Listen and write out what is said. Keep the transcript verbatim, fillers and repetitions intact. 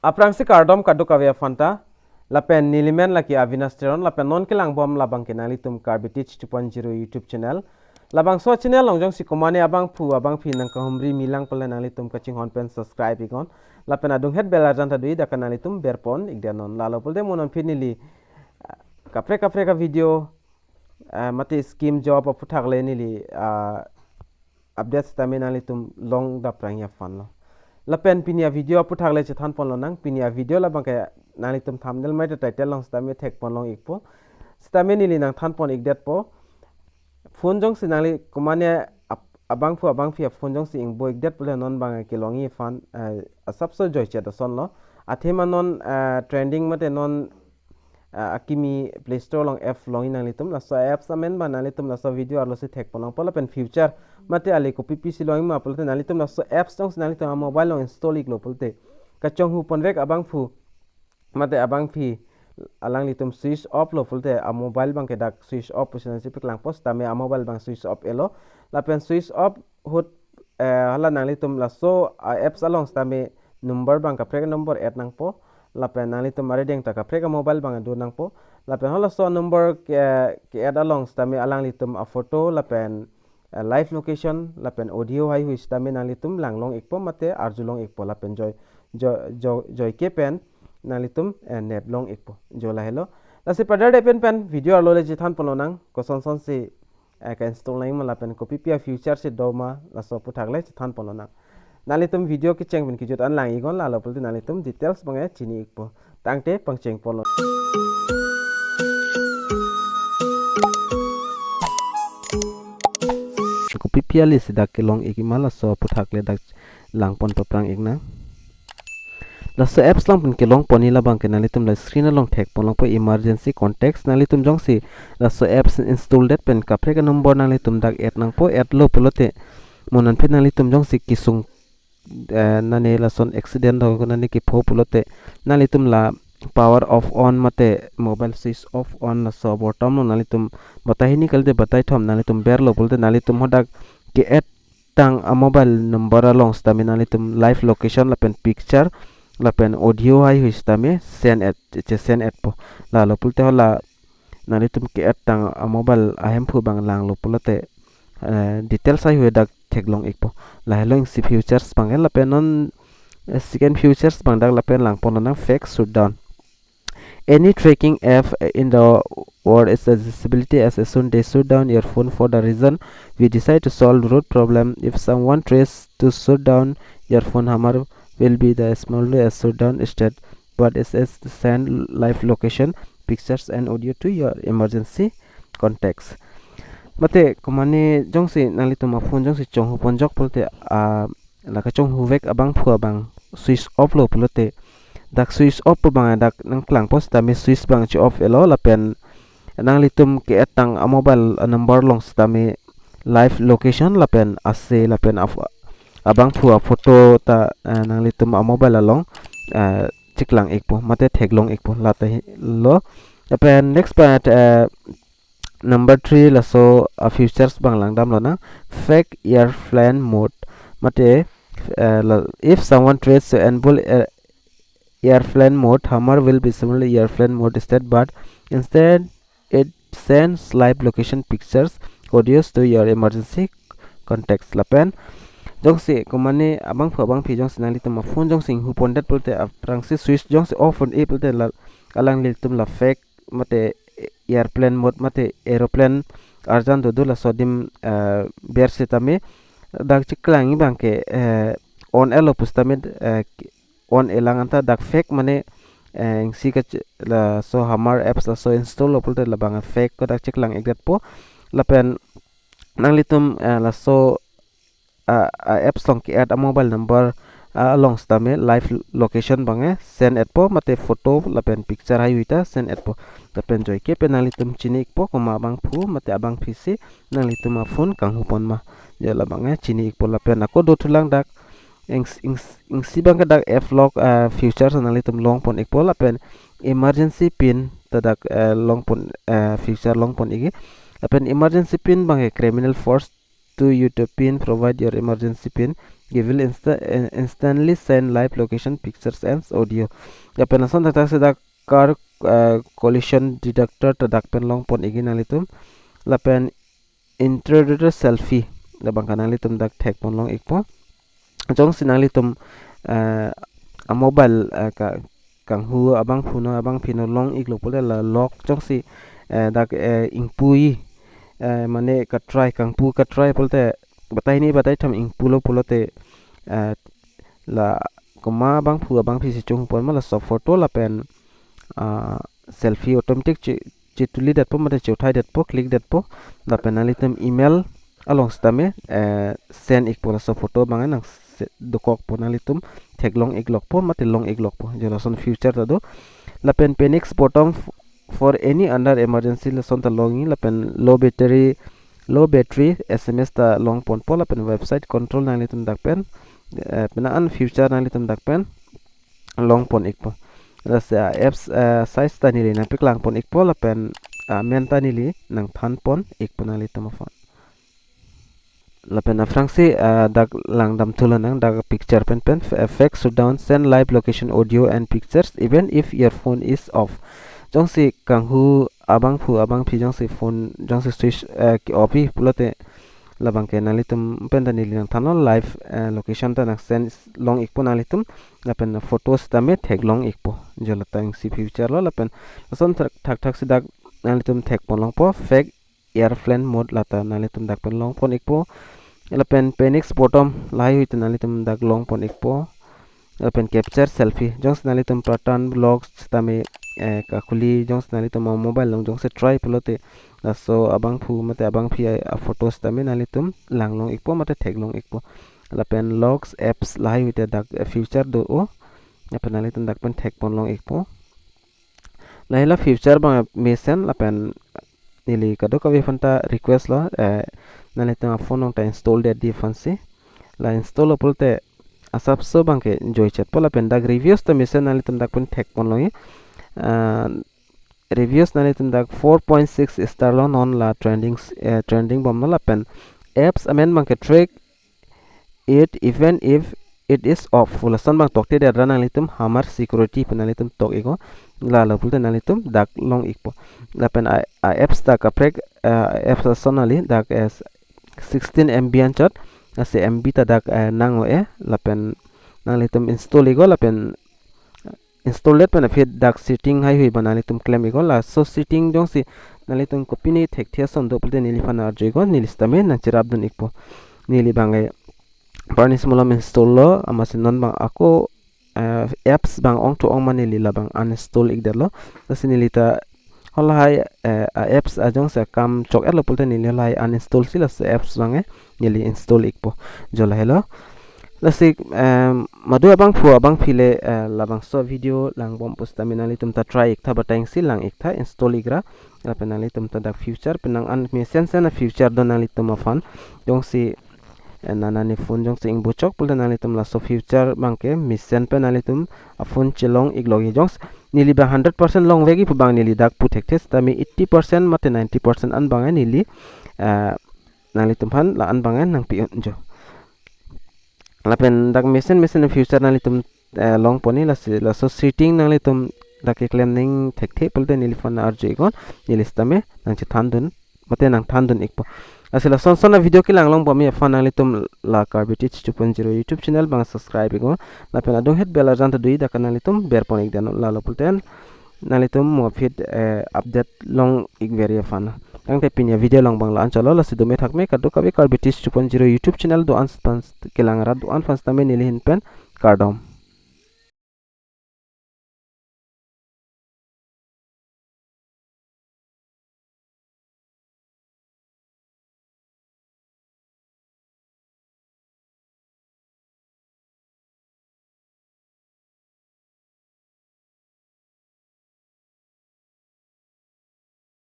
Aphrangsi kardom kadokave aphanta, lapen nelimen lake Avinash Teron, lapen non kelangbom labangke nanglitum Karbi Teach two point zero YouTube channel. Labangso channel along jongsi komane abangphu abangphi nangkahumri milang pule nanglitum kachinghon pen subscribe iknon. Lapen adunghet bell arjan ta do-i, dak nanglitum berpon ikdet non. Lalo pulote mo non pini neli, ah, kaprek kaprek avideo, ah, mate scheme job aphuthak le neli, ah, update sitame nanglitum long daprang ya fan lo. Lapen pini avideo aphuthak le chethan ponlonang, pini avideo labangke nanglitum thumbnail mate title along sitame thek ponlong ikpo. Sitame neli nangthan pon ikdetpo. Phone jongsi nangli komane ap-, abangphu abangphi aphone jongsi ingbo ikdet pule non bang kelongji aphan, eh, asapso joichet ason lo. Athema non, eh, trending mate non, eh, akimi Play Store along app longji nanglitum, laso apps amen bang nanglitum laso video arlosi thek ponlongpo. Lapen feature mate ale kopi pisi longji ma pulote nanglitum laso apps jongsi nanglitum amobile along install iklo pulote kachonghu ponvek abangphu mate abangphi alanglitum switch off lo pulote amobile bangke dak switch off pusi nangsi paklangpo, sitame amobile bang switch off-et lo. Lapen switch off ahut, eh, hala nanglitum laso a-apps along sitame number bang kaprek number add nangpo. Lapen nanglitum arideng ta kaprek amobile bang do nangpo. Lapen halaso number ke, ke-add along sitame alanglitum aphoto lapen, eh, live location lapen audio haihui sitame nanglitum langlong ikpo mate arjulong ikpo, lapen joi, joi, joi, joike pen nanglitum, eh, nep long ikpo. Jo lahelo. Lasi padar de pen pen video arlo le chethan ponlonang, kosonsonsi, eh, ka-install nangji ma lapen kopi pi a-feature si do ma, laso aphuthak le chethan ponlonang. Nanglitum video kecheng pen kejut an lang iknon, lalo pulote nanglitum details bang chini ikpo. Tangte pangcheng ponlo. Kopi pi alisi dak kelong ikji ma, laso aphuthak le dak lang pon paprang iknang. Laso apps lang pen kelong ponji labangke nanglitum la screen along thek ponlongpo emergency contacts. Nanglitum jongsi laso apps install det pen kaprek a-number nanglitum dak add nangpo, add lo pulote mo non pini nanglitum jongsi kesung, eh, nane lason accident do nane kepho pulote nanglitum la power off on mate mobile switch off on laso button lo nanglitum batai hini kalite batai thom nanglitum berlo pulote nanglitum hadak ke-add tang amobile number along sitame nanglitum live location lapen picture lapen audio haihui sitame send-et, che-send-etpo. Lalo pulote hala nanglitum ke-add tang amobile ahemphu bang langlo pulote, eh, details haihui dak theklong ikpo. Lahelo isi features bang lapen non, eh, second features bang dak lapen lang ponlonang fake shutdown. Any tracking app in the world is as disability as soon they shut down your phone for the reason we decide to solve the root problem. If someone tries to shut down your phone, hammer will be the smallest shutdown step, but it is send live location, pictures and audio to your emergency contacts. Mate komane jongsi nanglitum a-phone jongsi chonghu ponjok pulote, ah, la kachonghuvek abangphu abang switch off lo pulote dak switch off pu bang dak nangklangpo sitame switch bang che-off-et lo lapen nanglitum ke-add tang amobile number along sitame live location lapen ase lapen af-, abangphu aphoto ta, eh, nanglitum amobile along, eh, cheklang ikpo mate theklong ikpo, lata hi lo. Lapen next part, eh, number three laso a-features bang langdamlonang fake airplane mode. Mate, eh, la, if someone tries to enable, eh, airplane mode, hammer will be similar airplane mode instead, but instead it sends live location, pictures, audios to your emergency contacts. Lapen jongsi komane abangphu abangphi jongsi nanglitum a-phone jongsi inghu pondet pulote aphrangsi switch jongsi off pon-e pulote la alanglitum la fake mate airplane mode mate aeroplane arjan dodo laso adim, eh, ber sitame dak cheklangji bangke, eh, on-et lo pusitame, eh, on-et lang anta dak fake mane, eh, isi ka che-, laso hammer apps laso install lo pulote labang fake ko dak cheklang ikdetpo. Lapen nanglitum, eh, laso, ah, ah, apps along ke-add amobile number, ah, along sitame live location bang send-etpo mate photo lapen picture haihui ta send-etpo. Lapen joike pen nanglitum chini ikpo komat abangphu mate abangphisi nanglitum a-phone kanghu pon ma. Jo labang chini ikpo lapen ako dothulang dak ings-, ings-, isi bangke dak app lock, eh, features nanglitum long pon ikpo lapen emergency pin ta dak, eh, long pon, eh, feature long pon ikji. Lapen emergency pin bangke criminal force to you to pin, provide your emergency pin He will insta- in- instantly send live location pictures and audio. Lapen lason thakthak si dak car uh, collision detector ta dak pen longpon ikji nanglitum. Lapen interior selfie labang ke nanglitum dak thekpon long ikpo. Jongsi nanglitum uh, a mobile uh, ka kanghu abangphu no abangpi no long iklo pulote la lock jongsi uh, dak uh, ingpui uh, mane katrai kangpu katrai pulote batai ni batai tham ingpulo pulote uh, la komat abangphu abangpi si chungpon ma laso photo lapen uh, selfie automatic che chetuli detpo mate cheuthai detpo, click detpo. Lapen nanglitum email along sitame eh, send ikpo laso photo abang nang se- dokokpo, nanglitum theklong iklokpo mate long iklokpo. Jo lason feature ta do. Lapen panic button f- for any under emergency lason ta longji, lapen low battery, low battery S M S ta longponpo, lapen website control nanglitum dak pen eh, penang an feature nanglitum dak pen longpon ikpo. Lasi a apps uh, size ta neli nangpaklangpon ikpo lapen uh, amen ta neli nangthanpon ikpo nanglitum aphan. Lapen aphrangsi uh, dak langdam thulo nang dak picture pen pen f- effect shutdown send live location audio and pictures even if your phone is off. Jongsi kanghu abangphu abangpi jongsi phone jongsi switch uh, off pulote labang ke nanglitum pen ta neli nangthanlo live uh, location ta nang send long ikpo nanglitum lapen photos tame theklong ikpo. Jo la tangsi feature lo lapen lason thak thak si dak nanglitum thekpon longpo fake airplane mode lata nanglitum dak pen longpon ikpo. Lapen panic button lahai hui ta nanglitum dak longpon ikpo. Lapen capture selfie jongsi nanglitum pattern vlogs tame eh, kakuli jongsi nanglitum mobile long jongsi try pulote laso abangphu mate abangpi a photos tame nanglitum langlong ikpo mate theklong ikpo. Lapen logs apps lahai hui ta dak eh, feature do o. Lapen nanglitum dak pen thekpon long ikpo. Lahai la feature abang mesen lapen neli kadokave aphan ta request lo eh, nanglitum a phone along ta install det di aphansi. La install lo pulote asapso abang ke joichetpo lapen dak reviews ta mesen nanglitum dak pen thekpon longji. Ah, reviews nanglitum dak four point six star lo non la trending eh, trending bomlo lapen apps amen abang ke track it even if it is off. Lason abang tokte det ra nanglitum hamar security pen nanglitum tok iknon. Lalo pulote nanglitum dak long ikpo. Lapen a, a apps ta kaprek uh, apps ason ali dak eh, sixteen M B anchot. Lasi M B ta dak eh, nang o e lapen nanglitum install iknon lapen install det pen aphi dak setting hai hui abang nanglitum klem iknon. Laso setting jongsi nanglitum kopine thekthe ason do pulote neliphan arju iknon, neli sitame nangcherapdun ikpo. Neli abang eh, Barnish Mulam install lo, amatsi non abang ako eh, apps abang ong thu ong ma neli labang uninstall ikdetlo. Lasi neli ta halahai eh, a apps ajongsi akam chok-etlo pulote neli halahai uninstall si laso apps abang eh, neli install ikpo. Jo lahelo. Lasi em, madu abangphu abangpi le eh, labangso video langbom pusitame nanglitum ta try iktha, batang si lang iktha, install ikra. Lapen nanglitum ta dak feature penang an mesen mesen a feature do nanglitum aphan. Jongsi eh, nana ne phone jongsi ingbuchok pulote nanglitum laso feature abang ke mesen pen nanglitum a phone chelong iklokji. Jongsi neli abang hundred percent longvekji pu abang neli dak pu thekthe sitame eighty percent mate ninety percent an abang eh, neli eh, nanglitum aphan la an abang eh, nangpi-un jo. Lapen dak mesen mesen feature nanglitum eh, longponji lasi laso setting nanglitum dak keklem ning thekthe pulote neliphan arju iknon, neli sitame nangchethandun mate nangthandun ikpo. Lasi lason son a video kelang long bomji aphan nanglitum la Karbi Teach two point zero YouTube channel abang subscribe iknon. Lapen adunghet bell arjan ta doji dak nanglitum berpon ikdet non, lalo pulote nanglitum mo aphi eh, update long ikverji aphan. Tangte pini a video along abang la-an chotlo, lasi dome thakme kadokave Karbi Teach two point zero YouTube channel do-an aphan kelang rat do-an aphan sitame neli ahin pen kardom.